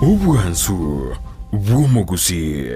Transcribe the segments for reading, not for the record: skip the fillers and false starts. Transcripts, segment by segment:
Obwansu bw'omogusii.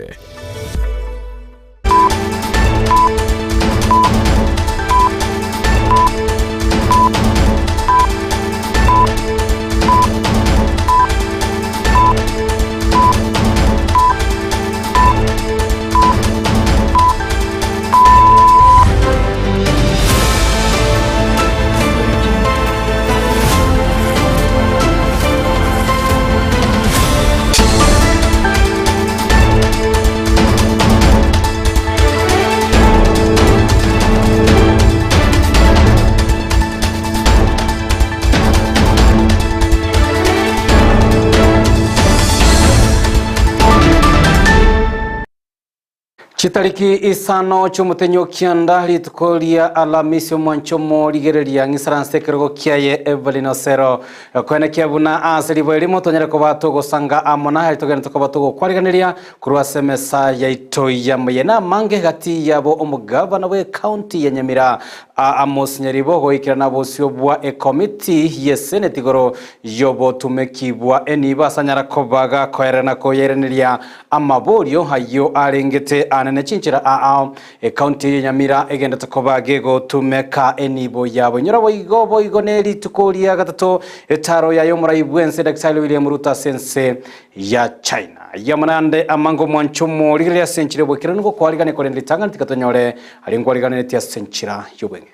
Chitariki isano chi'omotenyi o kianda, rituko ria Alamisi omwancho omorigereria ng'isaranse ekerogo kiaye Evelyn Osero. Koenekia buna ase riboyo erimo tonyare koba togosanga amo naye togende tokoba togokwariganeria korwa ase emesa yaito y'amaye namange gati yabo omogavana bw'ecounty ya Nyamira Amos Nyaribo goikerana bosio bwa ekomiti y'eseneti igoro y'obotumeki bwa enibo ase anyara koba gakoerera na koyairaneria Amaborio ayio arengete anene chinchera aa Ekaunti eye Nyamira egendete koba gegotumeka enibo yabo. Inyora boigo boigo ne rituko ria gatato etaro yaye omorai bwense Daktari William Ruto ase ense ya China. Ayio amo nande amange omwancho omorigereria ase enchera y'oboikeranu gokwarigania korende ritang'ani tiga tonyore aria nkwariganeretie ase enchera y'obweng'e.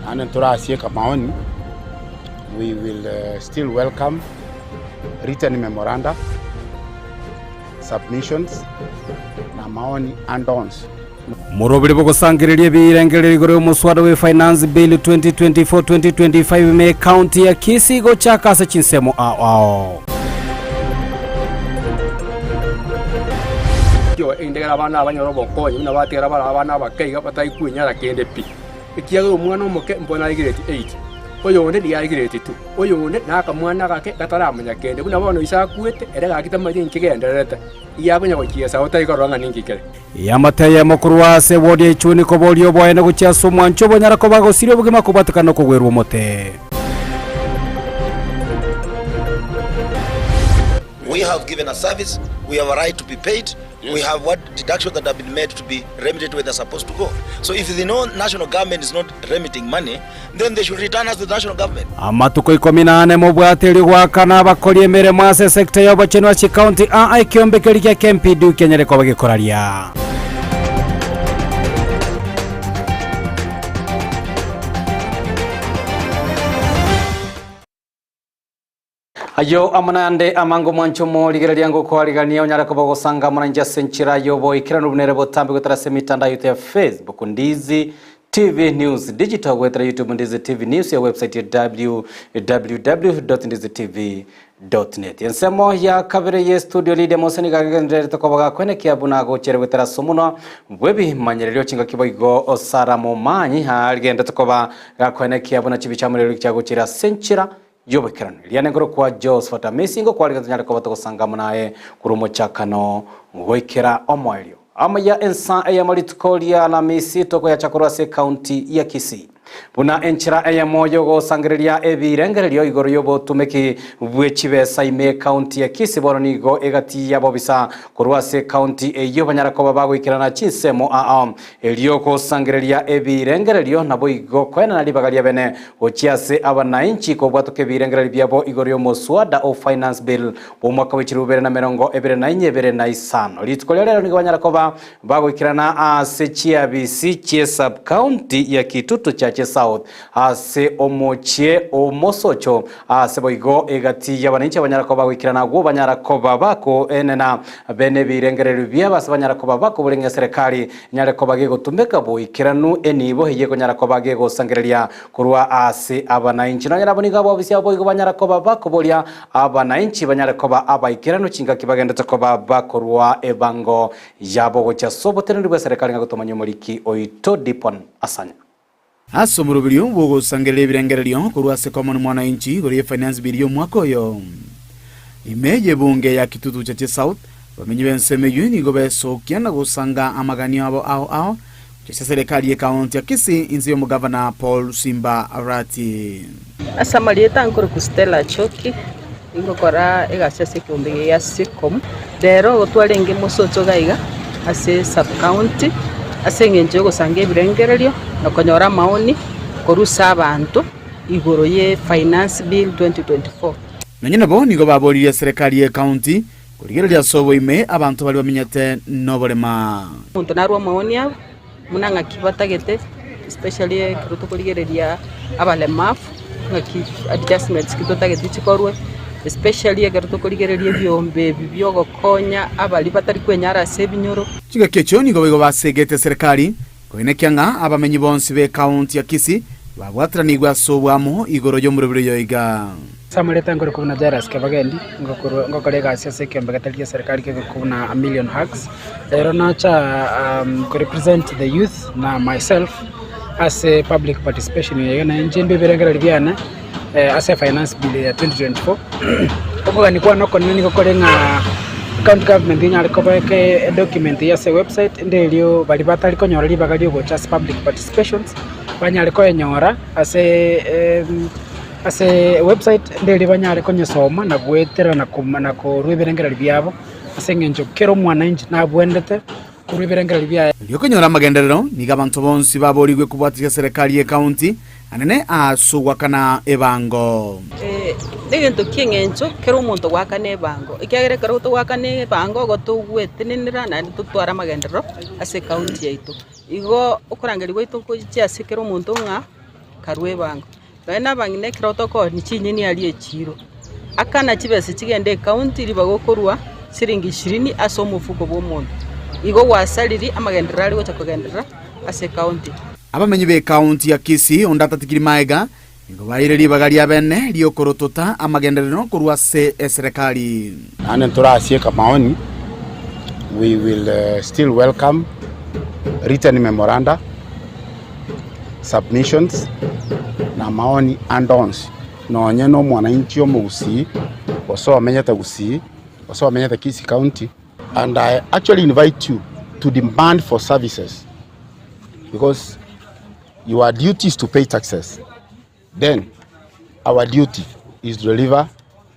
Naende ntorasieka maoni, we will still welcome written memoranda, submissions na maoni ande onsi. Morobiri bogosangereria ebirengererio igoro y'omoswada bwe Finance Bill 2024-2025 ime ekaunti ya Kisii gochaka ase chinsemo ao ao. Endagera abana aba banyore obokonyi buna batigara bare abana abake iga batari kwenyara kende pi. Ekiagera omwana omoke mbono are grade eight, oyonde nigo are grade two, oyonde nakamwana gake gataramanya kende. Buna bono ise akwete, ere gaki tamanyeti ninki kegendererete, iga akonya gochiesa otari korora ng'a ninki kere. Eamate eyemo korwa ase ewodi ya Ichuni koboria oboene gochia ase omwancho obonyara koba gosiria obogima kobwatekana nokogwerwa omote. We have given a service, we have a right to be paid, we have what deductions that have been made to be remitted where they're supposed to go. So if the no national government is not remitting money, then they should return us to the national government. Amatuko ikomi na ane mobwate erio goakana abakori emeremo ase esecta y'obochenu ase chikaunti aa ekiombe keria gia KMPDU kianyare koba gekoraria. Ayio amo nande amange omwancho omorigereria ngokoarigania onyare koba ogosanga amo nainche ase enchera y'oboikeranu buna ere botambe goetera ase emitandao yaito ya Facebook Ndizi TV News Digital goetera YouTube Ndizi TV News ya website ya www.ndizitv.net. Ensemo ya kabere ye studio Lydia Mose nigo agendererete koba gakwenekia buna agochere goetera ase omonwa bw'ebimanyererio chingaki boigo Sarah Momanyi agenderete koba gakwenekia buna chibicha chiagochera ase enchera y'oboikeranu. Eria nenkoro kwa Josephat Amisi ngokwarigete tonyare koba togosanga amo naye korwa omochakano goikera omoerio. Amaya ensa eyemo rituko ria Alamisi tokoyacha korwa ase ekaunti ya Kisii. Buna enchera eyemo y'ogosangereria ebirengererio igoro y'obotumeki bwe chibesa ime ekaunti ya Kisii bono nigo egati y'abobisa korwa ase ekaunti eyio banyara koba bagoikerana chinsemo ao Erio gosangereria ebirengererio, naboigo koenana ribaga ria bene gochia ase abanainchi kobwatoka ebirengererio biabo igoro y'omoswada o Finance Bill bw'omwaka bwe chilifu bibere na merongo ebere na inye ebere na isano. Rituko ria rero nigo banyara koba bagoikerana ase chiabisi chie sub-county ya Kitutu Chache South ase omochie o Mosocho ase boigo egati y'abanainchi abanyara koba bagoikerana agwo banyara koba bakoenena bene ebirengererio biabo ase banyara koba bakoboria ng'a eserekari Nyare koba gegotumeka boikeranu enibo eyio ekonyara koba gegosangereria korwa ase abanainchi. Nonya nabo nigo abobisi abo boigo banyara koba bakoboria abanainchi banyare koba abaikeranu chingaki bagendete koba bakorua ebango yabo gochia ase oboteneneri bw'eserekari ng'a gotomanya omoriki oito Dipon Asanya. Ase omoroberio bw'ogosangereria ebirengererio korwa ase Common Mwananchi igoro ye Finance Bill y'omwaka oyo. Ime y'ebunge ya Kitutu Chache South, abamenyi b'ensemo eyio nigo besokia na gosanga amaganio abo ao ao. Chia serikali y'ekaunti ya Kisii inse y'omogavana Paul Simba Arati. Ase amarieta nkorokwa Stella Achoki, ningokora egasi ase ekeombe eke gia Sicom. Rero igo twarenge mosocho iga iga ase sub county ase eng'encho yogosanga ebirengererio na konyora amaoni korwa ase abanto igoro ye Finance Bill 2024. Nonye nabo nigo baboririe serikali y'ekaunti Korigereria ase oboime abanto baria bamenyete noborema. Omonto narwe amaoni abo, buna ng'aki batagete, especially ekero tokorigereria abalemavu, ng'aki adjustments ki totagete chikorwe, especially ekero tokorigereria ebiombe ebi bia ogokonya abaria batari kwenyara ase ebinyoro. Chingaki echio nigo boigo basegete serikali koenekia ng'a abamenyi bonsi b'ekaunti ya Kisii babwataranigwe ase oboamo igoro y'omorobiri oyo iga. Ase amarieta nkorokwa buna Jairus Kebagendi, ngokorwa ngokora egasi ase ekeombe getari gia serikali kekorokwa buna A Million Hugs. Rero nacha ko represent the youth na myself ase public participation eye iga naye inche ndue ebirengererio biane ase finance bill ya 2024. Okogania kwane okonene nigo kore ng'a county government enyare kobeka edocument eye ase ewebsite ende erio baria batari konyora ribaga riogocha ase public participations banyare koenyora ase Ase website ende eria banyare konyesoma na goetera na na korwa ebirengererio biabo, ase eng'encho kera omwananchi nabwenerete korwa ebirengererio biaye. Erio konyora amagenderero, nigo abanto bonsi baborigwe kobwatigia serikali y'ecounty anene ase ogoakana ebango. Negento ki'eng'encho kera omonto goakana ebango, ekiagera ekero togoakana ebango igo togwetenenera naende totware amagenderero ase ecounty yaito. Igo okorangeria gwaito nkochia ase kera omonto ng'a karue ebango. Nonya nabang'ina ekero tokooni chinyeni aria echiiro, akana chibesa chigende ecounty ribaga okorua siringi ishirini ase omofuko bw'omonto. Igo gwasariri amagenderero aria gocha kogenderera ase ecounty. Abamenyi b'ecounty ya Kisii onde atatigiri maega nigo baeire ribaga ria bene ri'okorotota amagenderero korwa ase eserekari. Naende ntorasieka maoni, we will still welcome written memoranda. submissions, na maoni ande onsi, nonye na omwananchi omogusii, gose omenyete Gusii, gose omenyete Kisii County, and I actually invite you to demand for services because your duty is to pay taxes, then our duty is to deliver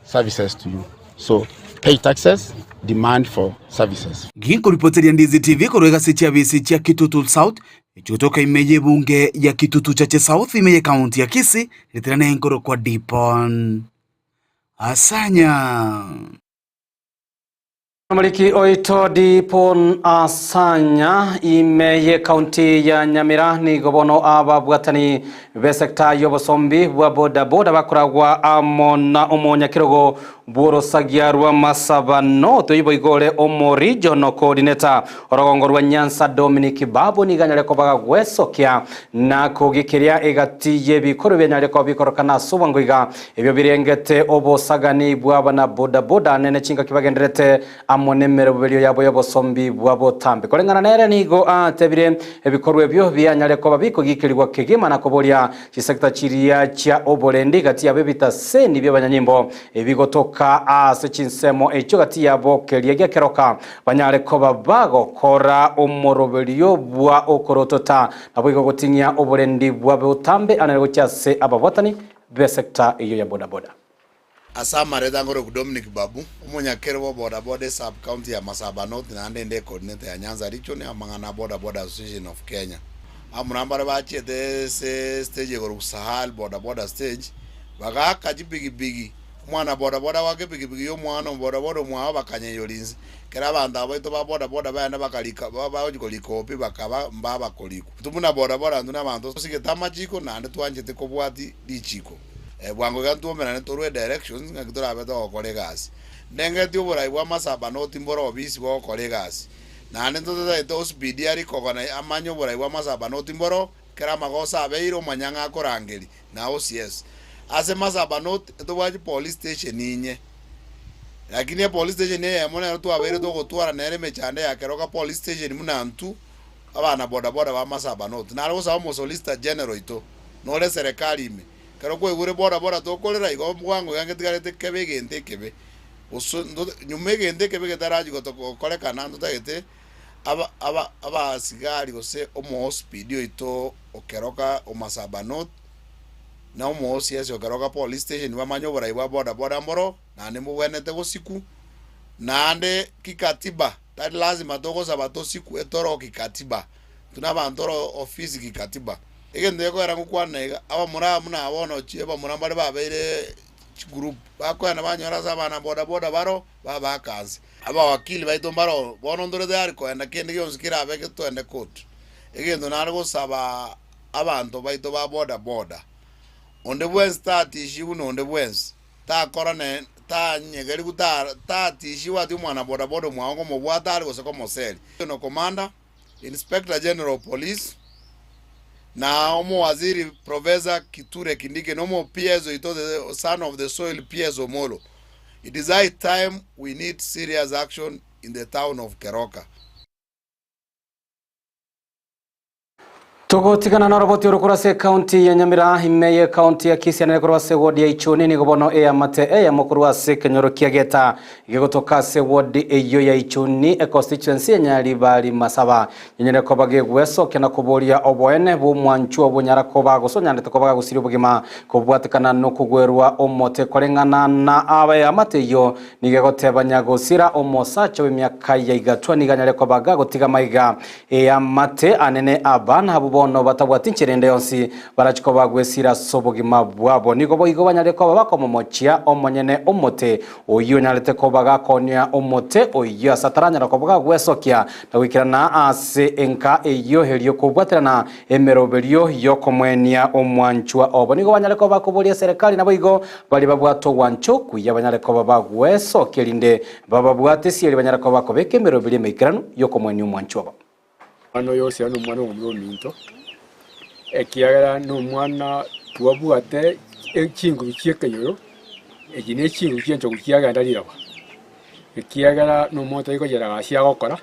services to you. So pay taxes, demand for services. Ginkoripoteria Ndizi TV korwa egasi chiabisi chia Kitutu South, echigotoka ime y'ebunge ya Kitutu Chache South ime y'ecounty ya Kisii, ritera nenkorokwa Dipon Asanya. Omoriki oito Dipon Asanya ime y'ecounty ya Nyamira nigo bono ababwatani b'esecta y'obosombi bwa bodaboda bakoragwa amo na omonyakerogo bw'orosagia rw'amasabano toiboigo ore omo regional coordinator orogongo rwa Nyanza Dominic Babu nigo anyare koba gagwesokia na kogikiria egati y'ebikorwa ebianyare koba bikorokana ase obwango iga Ebio birengete obosagani bw'abana bodaboda nene chingaki bagenderete amo nemeroberio yabo y'obosombi bwa botambe. Koreng'ana nere nigo atebire ebikorwa ebio bianyare koba bikogikerigwa kegima na koboria chisecta chiria chia oborendi gati yabo ebitaseni bi'abanyanyimbo ebigotoka ase chinsemo echio gati yabo keria gia keroka banyare koba bagokora omoroberio bwa okorotota naboigo goting'ia oborendi bwa botambe anere gochia ase ababwatani b'esecta eyio ya bodaboda. Ase amareta nkorokwa Dominic Babu, omonyakeri bwa bodaboda esub county ya Masaba North naende inde ecoordinator ya Nyanza Region amang'ana a Boda Boda Association of Kenya. Abamura mbare bachiete ase stage ekorokwa Sahal Boda Boda Stage bagaaka chipigipigi, omwana boda boda goaka epigipigi ya omwana oboda boda omwabo bakanyeyoria inse. Ekero abanto aba baito ba boda boda bagenda bakarika bagochia korika opi bakaba mbabakorikwa. Intwe buna boda boda intwe nabanto tosigete amachiko naende twanchete kobwatia richiko. Bwango iga ntwomerane torwe directions ng'aki torabe togokora egasi. Ndengeti oborai bwa masaba noti mbore obisi bogokora egasi. Naende ntototagete ospeed aria kogana amanye oborai bwa masaba noti mboro kera amagoso abeire omanya ng'a akorangeri na OCS. Ase masaba noti ntobwati police station inye. Lakini epolice station eyemo nero twabeire togotwara nere emechando ya keroka police station buna ntwo abana boda boda ba masaba north. Nare gosaba omosolicitor general oito nore eserekari ime ekero kwaigure boda boda tokorera igo bwango iga ngetigarete kebe egento ekebe gose nyuma egento ekebe getarachi gotokorekana ntotagete. Aba aba abasigari gose omoosipidi oito o Keroka o Masaba North, na omo OCS o Keroka Police Station bamanye oborai bwa boda boda mboro, naende mbobwenerete gosikwa, naende kikatiba tari lazima togosaba tosikwe etoro kikatiba, intwe na abanto oro ofisi kikatiba. Egento gekogera ngokwana iga, abamura buna bono chi abamura mbare babeire chigroup, bakoenda banyora ase abana boda boda baro, babaaka nse. Abawakili baito mbaro bono ntore tayari koenda kende gionsi kerabe twende court. Egento nare gosaba abanto baito ba boda boda, onde bwensi tatishiwu na onde bwensi, takora ne tanyegeriwu ta tatishiwu ati omwana boda boda omwao ngomobwata are gose komoseri. Regional Commander, Inspector General of Police, na omowaziri Professor Kithure Kindiki na omo PS oito the son of the soil PS Omollo. It is high time we need serious action in the town of Keroka. Togotigana noroboti oro korwa ase ekaunti ya Nyamira ime y'ekaunti ya Kisii anene korwa ase ward ya Ichuni nigo bono eamate eyemo korwa ase ekenyoro kia Geta gegotoka ase ward eyio ya Ichuni econstituency ya Nyaribari Masaba Nyanyare koba gegwesokia na koboria oboene bw'omwanchwa obonyara koba gose onyarete koba gagusiria obogima kobwatekana nokogwerwa omote koreng'ana na abeamate eyio nigo egoteba nyagosira omosacha bw'emiaka ya igatwa nigo anyare koba gagotiga maiga eamate anene abana abwo bono batabwati nchera ende yonsi barachi koba gwesira ase obogima bwabo nigo boigo banyare koba bakomomochia omonyene omote Oyio onyarete koba gakonia omote oyio ase ataranyara koba gagwesokia na goikerana ase enka eyio erio kobwaterana emeroberio y'okomoenia omwanchwa obo. Nigo banyare koba bakoboria eserekari naboigo baria babwate ogwancha okuya banyare koba bagwesokia erinde bababwate esieri banyare koba bakobeka emeroberio emeikeranu y'okomoenia omwanchwa obo. Omwana oyo Hosea nomwana omomura ominto, ekiagera nomwana twabwate chinguru chi'ekenyoro, echi ne chinguru chi'enchogu chiagenda riroba, ekiagera nomonto tari kochera gasi agokora,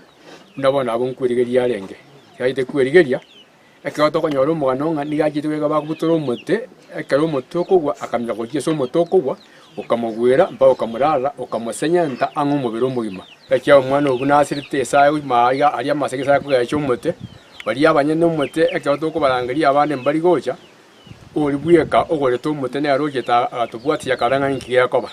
buna bono abwo nkwerigeria arenge. Kiagete kwerigeria, ekero tokonyora omogano ng'a nigo achete goika bakobutora omote, ekero omote okogwa akamanya gochia ase omote okogwa, okamogwera mpaka okamorara, okamosenyenta ang'e omobere omogima. Ekiagera omwana oyio buna asirete Esaya gochia aiga aria amasege Esaya akogecha omote, baria abanyene omote ekero tokobarangeria abande mbari gocha, oria bweka ogorete omote nere ochete agatobwatia akarora ng'a inki gekoba.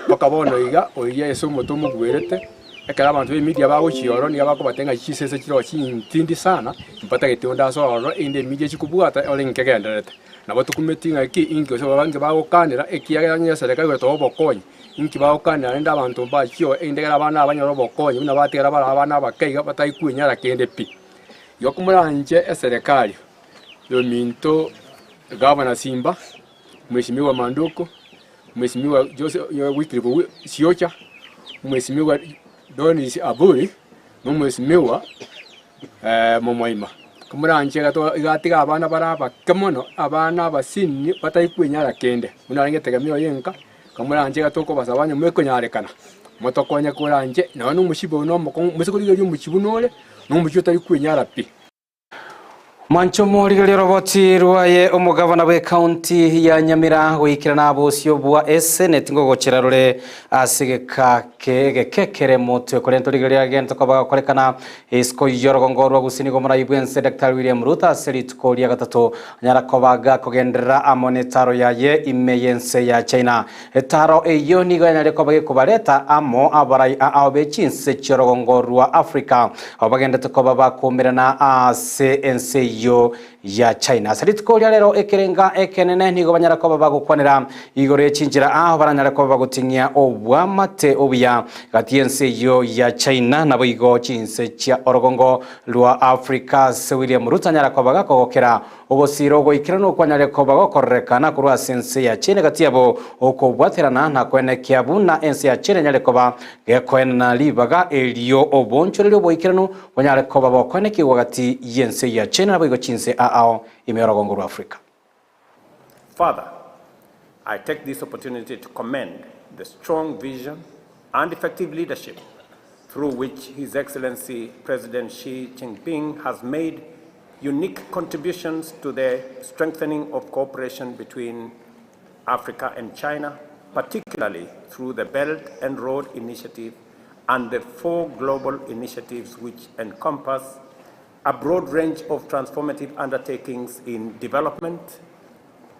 Mpaka bono iga oria ase omote omogwerete, ekero abanto b'emidia bagochia ororo nigo bakobatebia ng'a chisese chiroo chintindi sana, mbatagete onde ase ororo erinde emidia chikobwata ore nkegendererete. Nabo tokumeti ng'aki inki gose abange bagokanera ekiagera onye eserekari gotoa obokonyi. Inki bagokania rende abanto mbachio, erinde ekero abana aba banyore obokonyi buna batigara bare abana abake iga batari kwenyara kende pi. Igo komoranche eserekari yominto Gavana Simba, Mheshimiwa Manduku, Mheshimiwa Joseph Wycliffe Siocha, Mheshimiwa Donis Aburi, na Mheshimiwa Momoima. Komoranche iga to iga atiga abana bare abake mono, abana abasinini batari kwenyara kende, buna arenge etegemeo ya enka. Komoranche iga tokobasaba onye mokonyarekana, motokonye koranche, nonya na omosibwa oyo nomokong'u, mose korigereria omochie buna ore, na omochie otari kwenyara pi. Mwanche omorigereria oroboti rwaye omogabana bw'ekaunti ya Nyamira goikerana abosio bwa eseneti ngogochera rore ase egeka egeke kere motwe korende torigereria egento koba gokorekana isiko y'orogongo rwa Gusii nigo omorai bw'ense Daktari William Ruto ase rituko ria gatato anyara koba gakogenderera amo netaro yaye ime y'ense ya China. Etaro eyio nigo yanyare koba gekobareta amo abarai ao be chinse chi'orogongo rwa Africa abwo bagendete koba bakoumerana ase ense eyio ya China. Ase rituko ria rero ekerenga ekenene nigo banyara koba bagokwanera igoro ye chinchera ao baranyare koba bagoting'ia obwamate obuya gati y'ense eyio ya China naboigo chinse chia orogongo rwa Africa ase William Ruto anyara koba gakogokera Ogosiira ogoikeranu okwanyare koba gokorerekana korwa ase ense ya chini gati yabo, okobwaterana na koenekia buna ense ya chini enyare koba gekoenana ribaga erio oboonchoreria oboikeranu bonyare koba bokoenekigwa gati y'ense ya chini naboigo chinse aao ime y'orogongo rwa Afrika. Further, I take this opportunity to commend the strong vision and effective leadership through which His Excellency President Xi Jinping has made unique contributions to the strengthening of cooperation between Africa and China, particularly through the Belt and Road Initiative and the four global initiatives which encompass a broad range of transformative undertakings in development,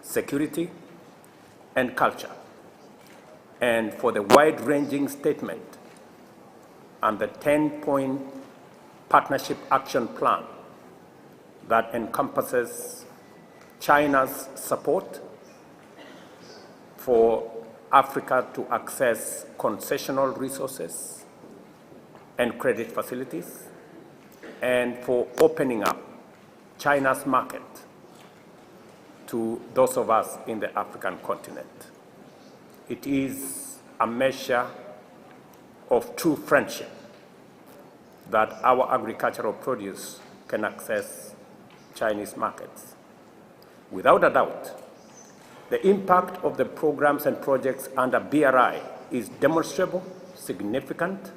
security, and culture, and for the wide-ranging statement and the 10-point partnership action plan that encompasses China's support for Africa to access concessional resources and credit facilities, and for opening up China's market to those of us in the African continent. It is a measure of true friendship that our agricultural produce can access Chinese markets. Without a doubt, the impact of the programs and projects under BRI is demonstrable, significant,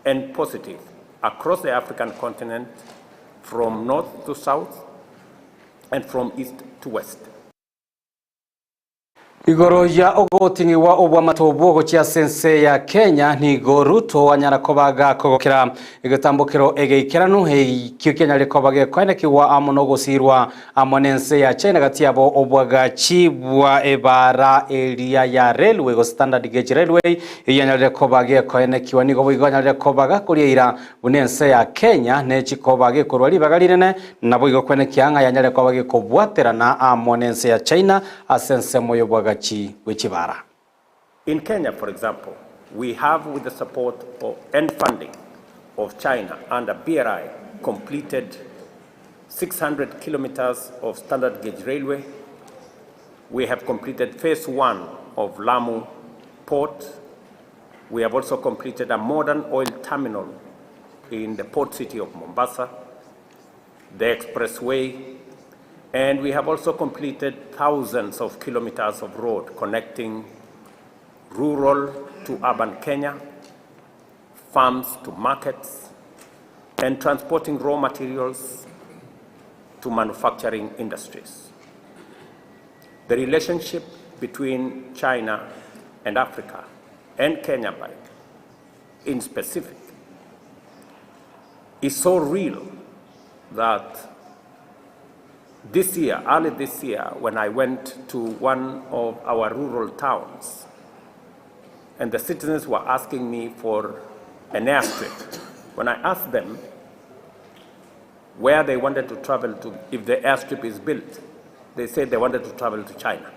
and positive across the African continent from north to south and from east to west. Igoro ya ogoting'iwa obwamato obwo gochia ase ense ya Kenya nigo Ruto anyara koba gakogokera egetambokero egeikeranu ekio kianyare koba gekoenekigwa amo na ogosirwa amo na ense ya China gati yabo obwagachi bwa ebara eria ya railway gose standard gauge railway eyio yanyarire koba gekoenekiwa nigo boigo anyarire koba gakoria eira buna ense ya Kenya nechikoba gekorwa ribaga rinene naboigo koenekia ng'a yanyare koba gekobwaterana amo na ense ya China ase ensemo y'obwagachi bwe chibara. In Kenya, for example, we have, with the support of, and funding of China under BRI, completed 600 kilometers of standard gauge railway. We have completed phase one of Lamu Port. We have also completed a modern oil terminal in the port city of Mombasa, the expressway, and we have also completed thousands of kilometers of road connecting rural to urban Kenya, farms to markets, and transporting raw materials to manufacturing industries. The relationship between China and Africa, and Kenya by in specific, is so real that this year, early this year, when I went to one of our rural towns, and the citizens were asking me for an airstrip, when I asked them where they wanted to travel to if the airstrip is built, they said they wanted to travel to China.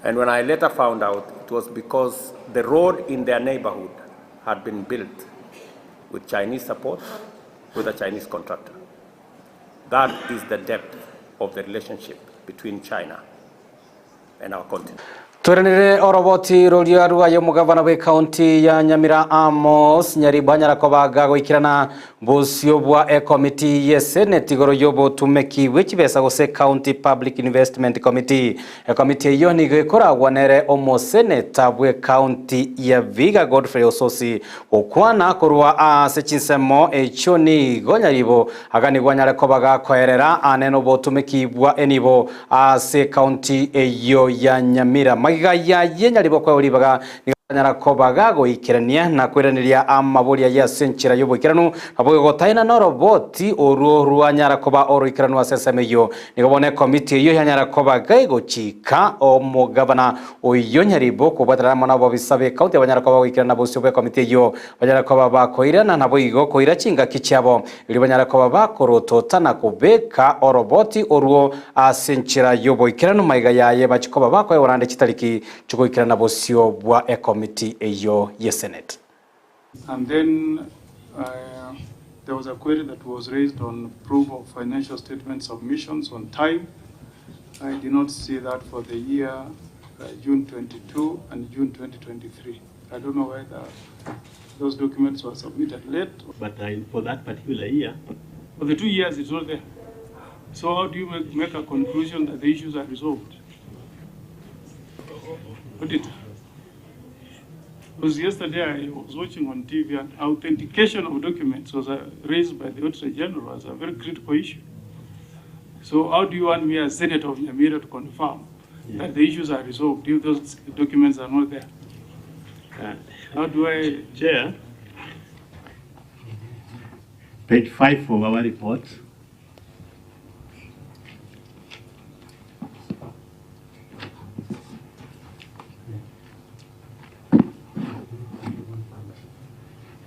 And when I later found out, it was because the road in their neighborhood had been built with Chinese support, with a Chinese contractor. That is the depth of the relationship between China and our continent. Tweranire oroboti roria rwayo mugavana bwe county ya Nyamira Amos Nyaribo anyara kobaga goikirana bosio bwa ekomiti ye Senate igoro y'obotumeki bwe chibesa gose County Public Investment Committee. Ekomiti eyo nigo ekoragwa nere omoseneta bwe county ya Vihiga Godfrey Ososi gokwana korwa ase chinsemo echio nigo Nyaribo aganigwa anyare kobaga koerera ane nobotumeki bwa enibo ase county eyo ya Nyamira. Magiga yaye Nyaribo kwewa ribaga anyara koba gagoikerania na kwiraniria amaboria ya ase enchera y'oboikeranu nabo gotaina na oroboti orwo rwanyara koba oroikeranu ase ensemo eyio nigo bono ekomiti eyio yanyara koba gaigochika omogabana oyo Nyaribo kobwaterana amo nabo ababisa ba ecounty abanyara koba goikerana bosio bwa ekomiti eyio banyara koba bakoirana nabo igo koira chingaki chiabo erio banyara koba bakorotota na kobeka oroboti orwo ase enchera y'oboikeranu maiga yaye bachikoba bakoewa naende chitariki chigoikerana bosio bwa ekomiti eyo ye Senate. And then there was a query that was raised on proof of financial statement submissions on time. I did not see that for the year June 22 and June 2023. I don't know whether those documents were submitted late. But for that particular year? For the 2 years, it's not there. So how do you make a conclusion that the issues are resolved? Auditor. Because yesterday I was watching on TV and authentication of documents was raised by the Auditor General as a very critical issue. So how do you want me as Senator of Nyamira to confirm that the issues are resolved if those documents are not there? How do I Chair, page 5 of our report.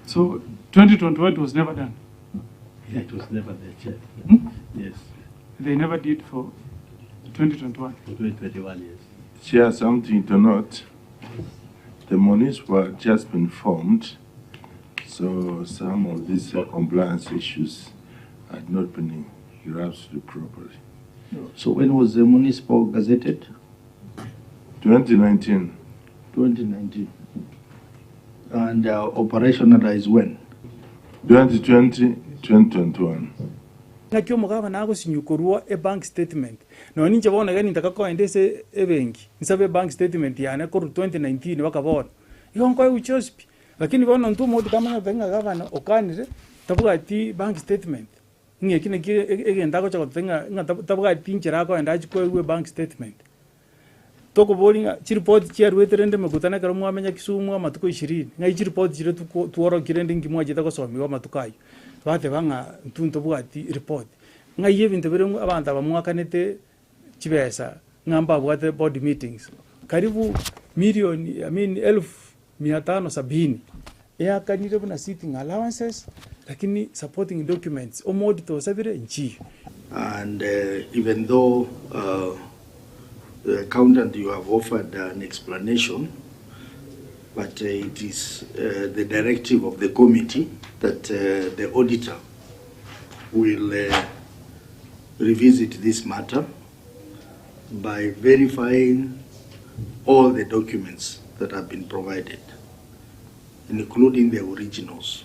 So 2021 was never done. Yeah, it was never there, Chair. Yes, They never did for 2021. for 2021, yes. Chair, something to note. The monies were just been formed, so some of these compliance issues had not been grasped properly. So when was the municipal gazetted? 2019. 2019. And operationalized when? 2020, 2021. Ng'aki omogabana agosinywa korwa ebank statement, nonya ninche bono iga nintaka koenda ase ebenki, nsabe ebank statement yane korwa 2019 mpaka bono, igo nkoegwa chionsi pi. Lakini bono intwe omonto kamanyete ng'a gavana okanire, tabwati bank statement, ng'a eki naki egento agocha goteba ng'a ng'a tabwati nchera akoenda achie koegwa ebank statement. Tokoboria ng'a chiripoti chiaruete rende emekutano ekero mwamenya Kisumu amatuko ishirini, ng'ai chiripoti chiria tuko tworokia rende nki mwachete gosomiwa amatuko aywo. Bateba ng'a intwe ntobwati ripoti. Ng'ai ebinto bire abanto aba mwakanete chibesa ng'a mbabwate board meetings karibu milioni I mean elfu mia tano sabini eakanire buna sitting allowances lakini supporting documents omoauditor osabire nchiyo. And even though the accountant you have offered an explanation, but it is the directive of the committee that the auditor will revisit this matter by verifying all the documents that have been provided, including the originals,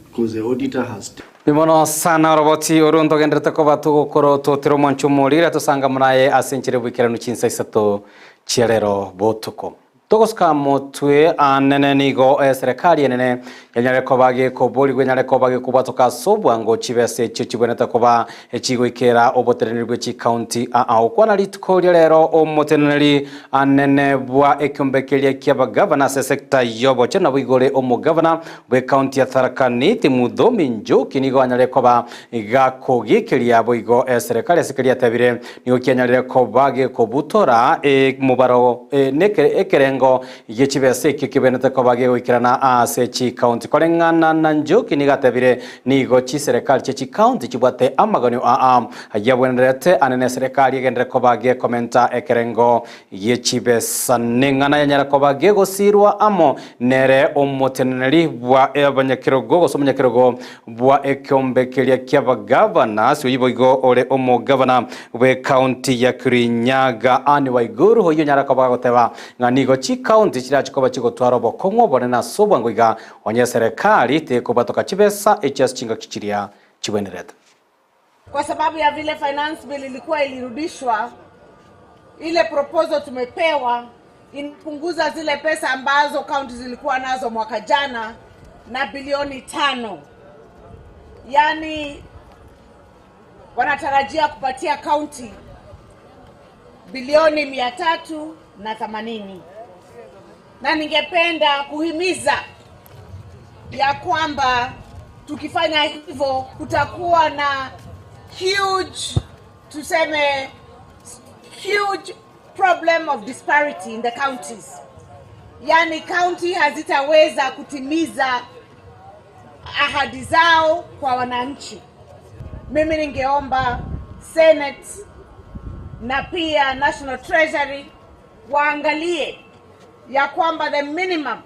because the auditor has Bimono sana roboti orunto genderete koba tugokoro totero mwancho morira tosanga munaye ase enchera bwikeranu chinsa isato chiarero botuko togosuka motwe anene nigo eserikali enene yanyare koba gekoborigwa enyare koba gekobwatoka ase obwango chibesa echio chibwenerete koba echigoikera oboteneneri bwa chikaunti aa okwana rituko ria rero omoteneneri anene bwa ekiombe keria kia abagavana ase sector yoboche nabo igore omogavana bwa ekaunti ya Tharaka Nithi Muthomi Njoki nigo anyare koba gakogikeria boigo eserikali ase keria atebire nigo kianyarire koba gekobutora mobaro ekerengo gechibesa ekio kibenete koba gegoikerana ase chikaunti koreng'ana na Njoki nigo atebire nigo chiserikali chia chikaunti chibwate amaganio aa yabwenerete anene serikali egendere koba gekomenta ekerengo gechibesa neng'ana yanyara koba gegosirwa amo nere omoteneneri bwa abanyakerogo gose omonyakerogo bwa ekiombe keria kia abagavana ase oyo boigo ore omogavana bwe kaunti ya Kirinyaga Anne Waiguru oyo nyara koba goteba ng'a nigo chikaunti chirachikoba chigotwara obokong'u obonene ase obwango iga onye serikali tekobwatoka chibesa echiase chingaki chiria chibwenerete. Kwa sababu ya vile finance bill ilikuwa ilirudishwa, ile proposal tumepewa inapunguza zile pesa ambazo kaunti zilikuwa nazo mwaka jana na bilioni 5. Yaani wanatarajia kupatia kaunti bilioni mia tatu na themanini. Na ningependa kuhimiza ya kwamba tukifanya hivyo kutakuwa na huge, tuseme huge problem of disparity in the counties. Yaani county hazitaweza kutimiza ahadi zao kwa wananchi. Mimi ningeomba Senate na pia National Treasury waangalie ya kwamba the minimum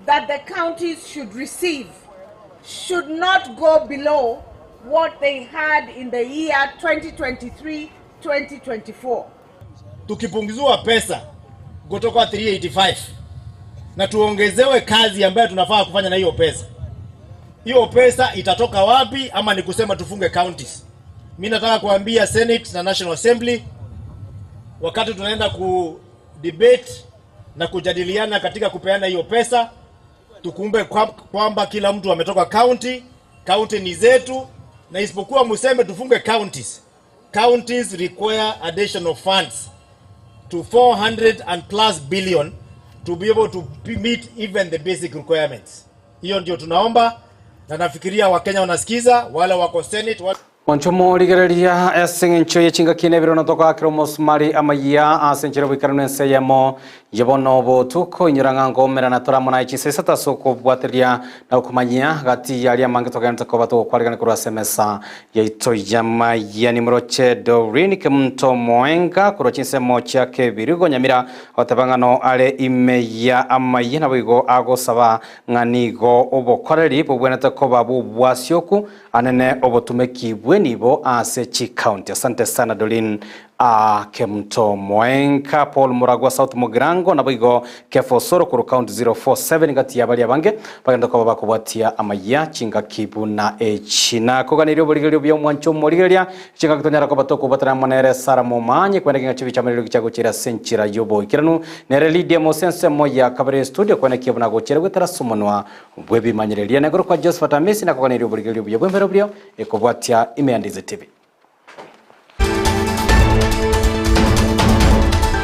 that the counties should receive should not go below what they had in the year 2023-2024. Tukipunguziwa pesa kutoka 385 na tuongezewe kazi ambayo tunafaa kufanya na hiyo pesa, hiyo pesa itatoka wapi? Ama ni kusema tufunge counties? Mimi nataka kuambia Senate na National Assembly, wakati tunaenda ku debate na kujadiliana katika kupeana hiyo pesa, tukumbe kwamba kila mtu ametoka county, county ni zetu, na isipokuwa mseme tufunge counties. Counties require additional funds to 400 and plus billion to be able to meet even the basic requirements. Hiyo ndio tunaomba na nafikiria Wakenya wanasikiza, wale wako Senate wale Mwancho morigereria ase eng'encho ye chingaki na ebirono togoakera omosumari amayia ase enchera oboikeranu ense eyemo ye bono obotuko inyora ng'a ngomerana tore amo naye chinsa isato ase okobwateria na okomanyia gati y'aria amange togenderete koba togokwarigania korwa ase emesa yaito y'amayia. Nimoroche Doreen Kemunto Moenga korwa chinsemo chia Kebirigo Nyamira agoteba ng'a no are ime ya amayia naboigo agosaba ng'a nigo obokoreri bobwenerete koba bw'obwasioku Anene obotumeki bw'enibo ase chicounty. Asante sana Doreen A. Kemunto Moenka, Paul Muragwa South Mugirango, naboigo Kefa Osoro korwa county 047 gati ya baria abange bagenda koba bakobwatia amayia chingaki buna echi. Nakoganeria oborigereria obuya omwancho omorigereria chingaki tonyara koba tokobwatana amo nere Sarah Momanyi kwenda king'a chibi chiamarero gicha gochera ase enchera y'oboikeranu nere Lydia Mose ensemo ya kabere studio kwenda kia buna gochera goetera ase omonwa Bw'ebimanyereria, na igoro kwa Josephat Amisi nakoganeria oborigereria obuya bw'embero buria ekobwatia ime ya Ndizi TV.